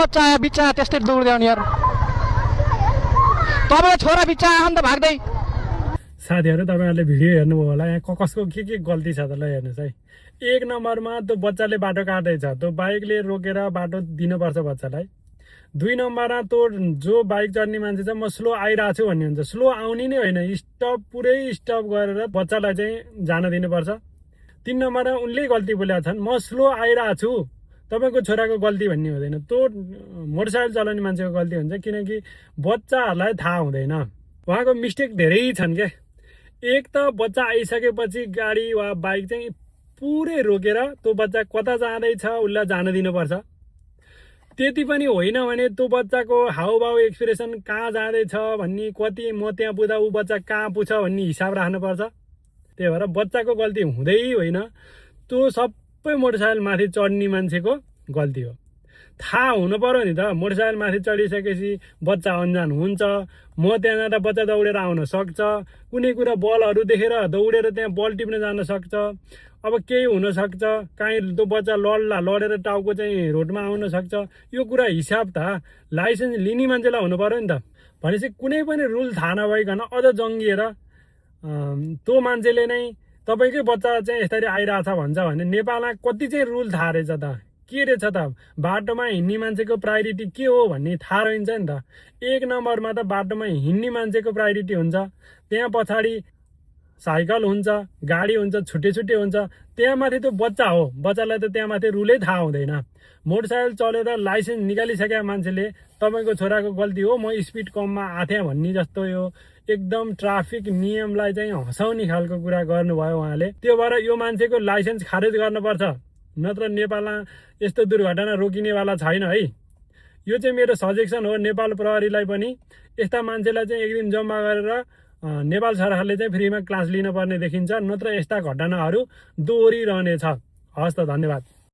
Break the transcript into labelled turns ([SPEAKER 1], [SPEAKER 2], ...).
[SPEAKER 1] बच्चा आयो बिच्चा त्यस्तै दौड्दै आउने यार तपाईको छोरा बिच्चा आयो नि त भाग्दै
[SPEAKER 2] साथीहरू तपाईहरुले भिडियो हेर्नुभयो होला यहाँ कसको के गल्ती छ त ल हेर्नुस् है एक नम्बरमा त्यो बच्चाले बाटो काट्दैछ त्यो बाइकले रोकेर बाटो दिनुपर्छ बच्चालाई दुई नम्बरमा त्यो जो बाइक चढ्ने मान्छे छ म स्लो आइरहेको छु भन्ने हुन्छ स्लो आउने नै होइन स्टप पुरै स्टप गरेर बच्चालाई चाहिँ जान दिनुपर्छ तीन नम्बरमा उनले गल्ती बोलेका छन् म स्लो आइरहेको छु तपाईको छोराको गल्ती भन्ने हुँदैन त्यो मोटरसाइकल चलाउने मान्छेको गल्ती हुन्छ किनकि बच्चाहरूलाई थाहा हुँदैन उहाँको मिस्टेक धेरै छन् के एक त बच्चा आइसकेपछि गाडी वा बाइक चाहिँ पुरै रोकेर त्यो बच्चा कता जाँदैछ उसलाई जान दिनुपर्छ त्यति पनि होइन भने त्यो बच्चाको हाउभाउ एक्सप्रेसन कहाँ जाँदैछ भन्ने कति म त्यहाँ पुग्दा ऊ बच्चा कहाँ पुग्छ भन्ने हिसाब राख्नुपर्छ त्यही भएर बच्चाको गल्ती हुँदै होइन त्यो सबै मोटरसाइकल माथि चढ्ने मान्छेको गल्ती हो थाहा हुनु पर्यो नि त मोटरसाइकल माथि चढिसकेपछि बच्चा अन्जान हुन्छ म त्यहाँ जाँदा बच्चा दौडेर आउन सक्छ कुनै कुरा बलहरू देखेर दौडेर त्यहाँ बल टिप्न जान सक्छ अब केही हुनसक्छ काहीँ त्यो बच्चा लडेर टाउको चाहिँ रोडमा आउन सक्छ यो कुरा हिसाब त लाइसेन्स लिने मान्छेलाई हुनु पर्यो नि त भनेपछि कुनै पनि रुल थाहा नभइकन अझ जङ्गिएर त्यो मान्छेले नै तपाईँकै बच्चा चाहिँ यसरी आइरहेछ भन्छ भने नेपालमा कति चाहिँ रुल थाहा रहेछ त के रहेछ त बाटोमा हिँड्ने मान्छेको प्रायोरिटी के हो भन्ने थाहा रहन्छ नि त एक नम्बरमा त बाटोमा हिँड्ने मान्छेको प्रायोरिटी हुन्छ त्यहाँ पछाडि साइकल हुन्छ गाडी हुन्छ छुट्टै छुट्टै हुन्छ त्यहाँ माथि त्यो बच्चा हो बच्चालाई त त्यहाँ माथि रुलै थाहा हुँदैन मोटरसाइकल चलेर लाइसेन्स निकालिसकेका मान्छेले तपाईँको छोराको गल्ती हो म स्पिड कममा आथेँ भन्ने जस्तो यो एकदम ट्राफिक नियमलाई चाहिँ हँसाउने खालको कुरा गर्नुभयो उहाँले त्यो भएर यो मान्छेको लाइसेन्स खारेज गर्नुपर्छ नत्र नेपालमा यस्तो दुर्घटना रोकिनेवाला छैन है यो चाहिँ मेरो सजेसन हो नेपाल प्रहरीलाई पनि यस्ता मान्छेलाई चाहिँ एक दिन जम्मा गरेर नेपाल सरकारले चाहिँ फ्रीमा क्लास लिन पर्ने देखिन्छ नत्र यस्ता घटनाहरू दोहोरिरहनेछ हस् त धन्यवाद